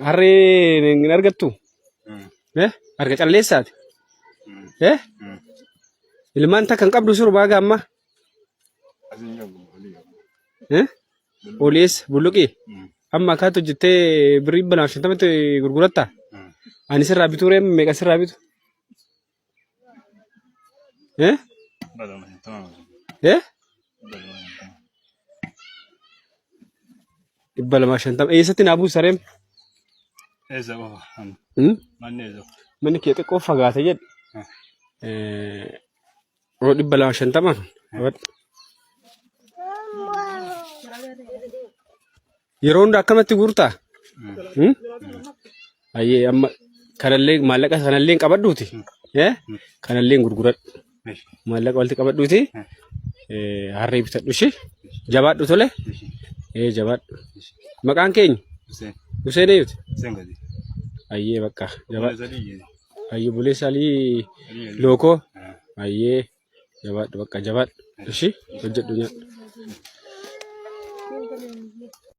Harree hin argattu? Eh? Harka calleessaati? Eh? Ilmaan takka hin qabdu siru baaga amma? Eh? Olii eessa? Bulluqii? Amma akkaatu hojjettee birrii 250tti gurgurattaa? Ani sirraa bituu ree meeqa sirraa bitu? Eh? Eh? 250. Eessatti naa buusa reem? Eessa qofa? Hmm? Manni eessa? Manni kee xiqqoo fagaate jedhe. Eh, oo 250 kun. Qabadhu. Yeroo hunda akkamatti guurtaa? Hmm? Ayyee amma kanallee maallaqa kanallee hin qabadhuuti. Eh? Kanallee hin gurguradhu. Maallaqa walitti qabadhuuti. Eh, harree bitadhu ishee. Jabaadhu tole. Eh, jabaadhu. Maqaan keenya? Hussein. Hussein eenyuti? Hussein gadi. Ayyee bakka jabaadhu. Alii. Ayyee buleessa Alii Alii. Lookoo. Ayyee jabaadhu bakka jabaadhu. Ishee hojjedhu nyaadhu.